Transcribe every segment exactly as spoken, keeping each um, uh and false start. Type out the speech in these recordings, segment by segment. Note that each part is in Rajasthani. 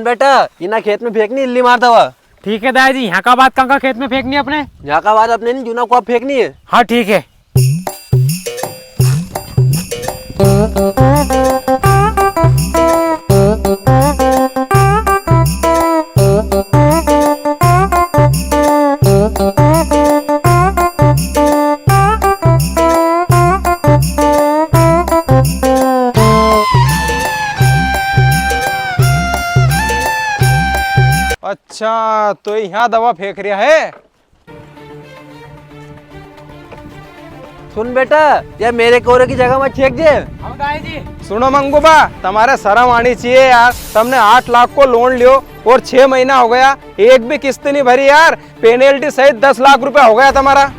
बेटा, इना खेत में फेंकनी इल्ली मार दवा। ठीक है दाई जी, यहाँ का बाद कां का खेत में फेंकनी अपने? यहाँ का बाद अपने नी, जूना कुआ फेंकनी है। हाँ, ठीक है। अच्छा, तो यहाँ दवा फेंक रिया है। सुन बेटा, या मेरे कोरे की जगह मत छेक जे। हाँ दाई जी। सुनो मंगू बा, तमारे शर्म आनी चाहिए यार, तमने आठ लाख को loan लियो और छह महीना हो गया, एक भी किस्त नी भरी यार, penalty सहित दस लाख रुपया हो गया तमारा।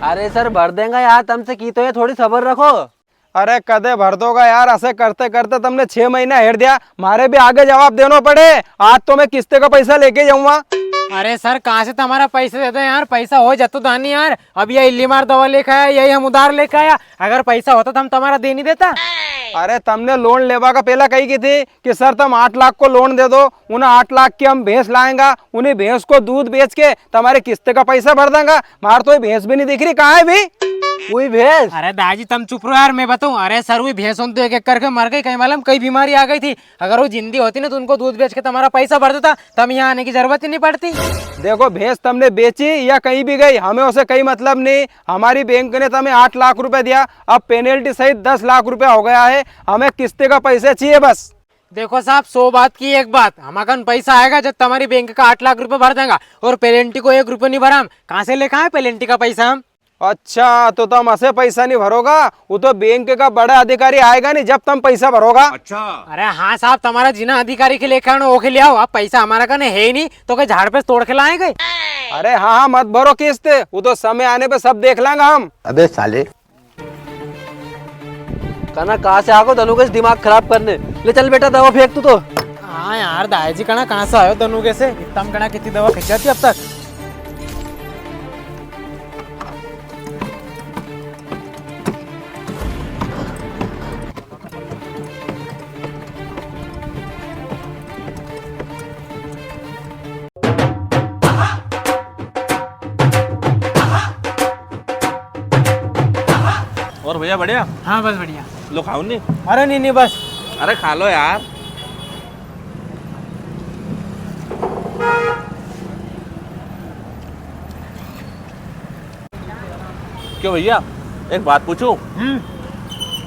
अरे सर, भर देंगा यार, तमसे की तो है, थोड़ी सबर रखो। अरे कदे भर दोगा यार, असे करते करते तमने छह महीना हेर दिया, मारे भी आगे जवाब देनो पड़े। आज तो मैं किस्ते का पैसा लेके जाऊंगा। अरे सर, कहाँ से तमारा पैसा दे दे यार, पैसा हो जातो दानी यार। अब ये इल्ली मार दवा लेके आया, यही हम उधार लेके आया, अगर पैसा होता तो हम तमारा दे नी देता। अरे तमने loan लेवा का पहला कही की थी कि सर तम आठ लाख को loan दे दो, उन्हें आठ लाख की हम भैंस लाएंगा, उन्हीं भैंस को दूध बेच के तमारे किस्ते का पैसा भर देंगा। मार तो ये भैंस भी नी दिख री, कहाँ है भी? वही भैंस। अरे दाई जी तम चुप रहो यार, मैं बताऊं। अरे सर, वही भैंस होन तो एक एक करके मर गई, कई मालूम कई बीमारी आ गई थी। अगर वो जिंदी होती ना तो उनको दूध बेच के तमारा पैसा भर देता, तम यहाँ आने की जरूरत ही नी पड़ती। देखो भैंस तमने बेची या कहीं भी गई, हमें उसे कई मतलब नी। हमारी बैंक ने तमें आठ लाख रुपया दिया, अब penalty सहित दस लाख रुपया हो गया है, हमें किस्ते का पैसा चाहिए बस। देखो साहब, सौ बात की एक बात, हमारा कन पैसा आएगा जब तमारी बैंक का आठ लाख रुपया भर देंगा, और penalty को एक रुपयो नी भरा हम। कहाँ से लेके आए penalty का पैसा हम? अच्छा, तो तम असे पैसा नी भरोगा, वो तो बैंक का बड़ा अधिकारी आएगा नी जब तम पैसा भरोगा। अच्छा। अरे हाँ साहब, तमारा जिना अधिकारी के लेके आनो, ओके ले आओ, अब पैसा हमारा कने है ही नी, तो कई झाड़ पे से तोड़ के लाए कई? अरे हाँ हाँ, मत भरो किस्त, वो तो समय आने पे सब देख लांगा हम। अबे साले। कना कहाँ से आगो धनु के दिमाग खराब करने। ले चल बेटा, दवा फेंक तू तो। हाँ यार दाई जी, कना कहाँ से आयो धनु के से? इतना में कना कितनी दवा खिंचाती अब तक। और भैया बढ़िया? हाँ बस बढ़िया। लो खाओ नी? अरे नी नी बस। अरे खा लो यार। क्यों भैया, एक बात पूछूं? हम्म।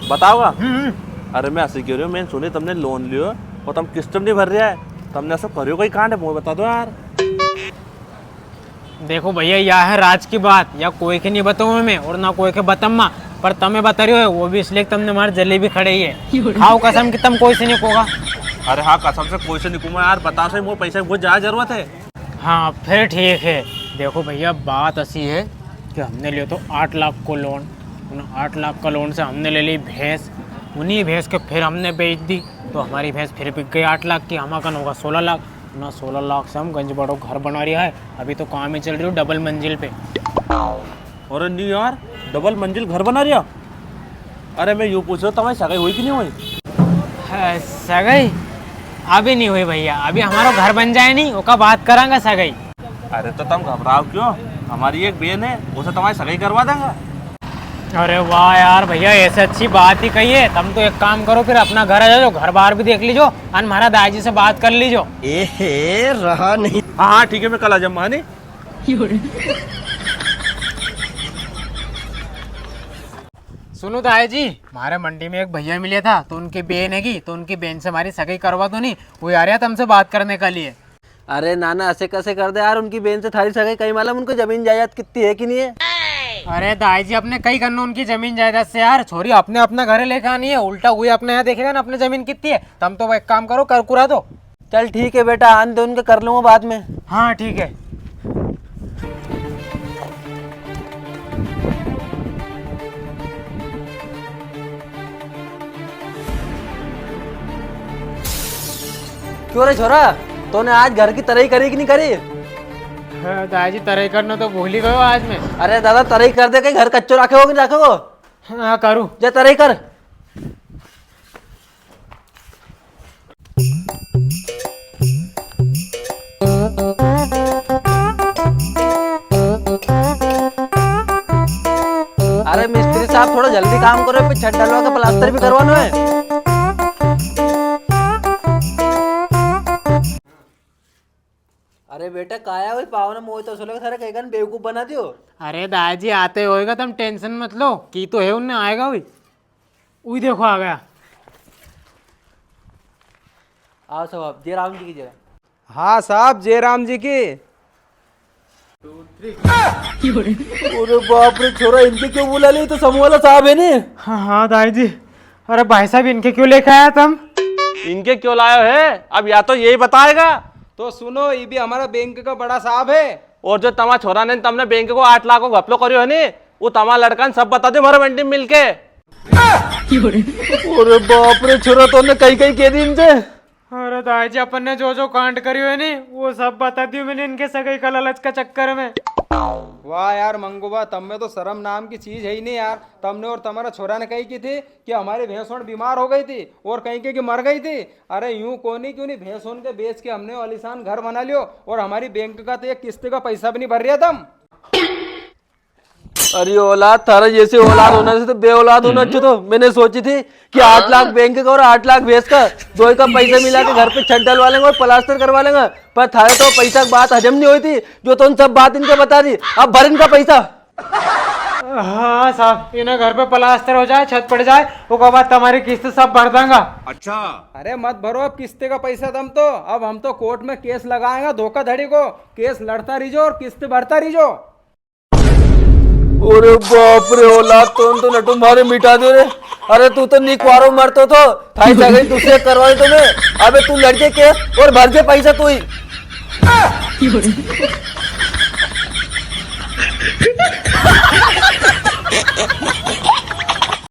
बताओगा? हम्म, हम्म। अरे मैं असे कह रियो हूँ, मैंने सुनी तमने loan लियो और तम किस्त नी भर रिया है, तमने असो करियो कई कांड है, मुझे बता दो यार। देखो भैया, या है राज की बात, या कोई के नी बताऊँ मैं और ना कोई के बताऊँ, पर तमे बता रियो है, वो भी इसलिए कि तमने मारे जलेबी खड़े ही है। खाओ कसम कि तम कोई से नी कोगा। अरे हाँ, कसम से कोई से नी कूंगा यार, बता सही, मुझे पैसे की बहुत ज्यादा जरूरत है। हाँ, फिर ठीक है। देखो भैया, बात असी है कि हमने लियो तो आठ लाख को loan, उन आठ लाख का loan से हमने ले ली भैंस, उन्हीं भैंस के फिर हमने बेच दी, तो हमारी भैंस फिर बिक गई आठ लाख की, हमारा कन होगा सोलह लाख। ना सोलह लाख से हम गंज बड़ो घर बना रिया है, अभी तो काम ही चल रियो double मंजिल पे। अरे नी यार, double मंजिल घर बना रिया? अरे मैं यूं पूछ रियो, तमारी सगाई हुई कि नी हुई? हाँ, सगाई अभी नी हुई भैया, अभी हमारो घर बन जाए नी, ओका बात करांगा सगाई। अरे तो तम घबराओ क्यों, हमारी एक बेन है, उसे तमारी सगाई करवा देंगा। अरे वाह यार भैया, ऐसे अच्छी बात ही कही है। तम तो एक काम करो, फिर अपना घर आ जाओ, घर बार भी देख लीजो, अन म्हारा दाई जी से बात कर लीजो। ए हे, रहा नहीं। हाँ हाँ ठीक है, मैं कल आ जाऊंगा, हाँ नी? सुनो दाई जी, म्हारे मंडी में एक भैया मिले था, तो उनकी बेन हैगी, तो उनकी बेन से हमारी सगाई करवा दो नी, वो आ रहा तमसे बात करने के लिए। अरे नाना, ऐसे कैसे कर दे यार, उनकी बेन से थारी सगाई, कई मालूम उनको जमीन जायदाद कितनी है कि नहीं है। अरे दाई जी, अपने कई करना उनकी जमीन जायदाद से यार, छोरी अपने अपना घर लेके आनी है, उल्टा हुई अपने यहाँ देखेगा ना अपने जमीन कितनी है। तम तो एक काम करो, कर कुरा दो। चल ठीक है बेटा, आन दे उनके, कर लूंगा बाद में। हाँ ठीक है। क्यों रे छोरा, तूने आज घर की तरई करी कि नहीं करी? हाँ, दाई जी, तरई करना तो भूल ही गयो आज मैं। अरे दादा, तरई कर दे, कहीं घर कच्चो रखे हो कि नहीं रखे हो? हाँ, करूँ। जा तरई कर। थोड़ा जल्दी काम करो, फिर छत डलवा के प्लास्टर भी करवानो है। अरे बेटा, काया वही पावना, मोहित असो लगे थारे कई कन बेवकूफ बना दियो। अरे दाई जी, आते होएगा, तम टेंशन मत लो, की तो है उनने आएगा वही। उई देखो आ गया। आओ साहब, जय राम जी की जय। हाँ साहब, जय राम जी की। अरे बाप रे छोरा, इनके क्यों बुला लियो? तो समूह वाला साहब है नी? हाँ, हाँ, दाई जी। अरे भाई साहब, इनके क्यों लेके आया तम? इनके क्यों लायो है, अब या तो यही बताएगा। तो सुनो, ये भी हमारा बैंक का बड़ा साहब है। और जो तमा छोरा ने तमने बैंक को आठ लाख को घपलो करियो है नी, वो तमा लड़का ने सब बता दियो मारे मंडी में मिलके। अरे बाप रे छोरा, तूने कई कई कह दी इनसे। अरे दाई जी, अपन ने जो जो कांड करियो है नी, वो सब बता दियो मैंने इनके सगाई का लालच का चक्कर में। वाह यार मंगूबा, तम में तो शर्म नाम की चीज है ही नहीं यार। तमने और तमारा छोरा ने कही की थी कि हमारी भैंसोन बीमार हो गई थी और कहीं के कि मर गई थी। अरे यूं कोनी, क्यों नहीं, भैंसोन के बेच के हमने आलीशान घर बना लियो और हमारी बैंक का तो एक किस्त का पैसा भी नहीं भर रहा तम। अरे औलाद, थारा जैसे औलाद होना से तो बे औलाद होना अच्छो थो। मैंने सोची थी कि आठ लाख बैंक का और आठ लाख भैंस का, दोई का पैसा मिला के घर पे छत डलवा लेंगे और प्लास्टर करवा लेंगे, पर थारे तो पैसा की बात हजम नहीं हुई थी, जो तूने सब बात इनके बता दी। अब भर इनका पैसा। हाँ साहब, इन्हें घर पे प्लास्टर हो जाए, छत पड़ जाए, ओके बाद तमारी किस्त सब भर देंगा। अच्छा। अरे मत भरो अब किस्ते का पैसा तम तो, अब हम तो कोर्ट में केस लगाएंगा धोखाधड़ी को। केस लड़ता रहीजो और किस्त भरता रहीजो। अरे बाप रे औलाद, तूने तो नटू मारे मिटा दियो रे। अरे तू तो नी कुआरो मरतो थो, थाई सगाई दूसरे करवाई तो मैं। अबे तू लड़के केस और भर दे पैसा तू ही।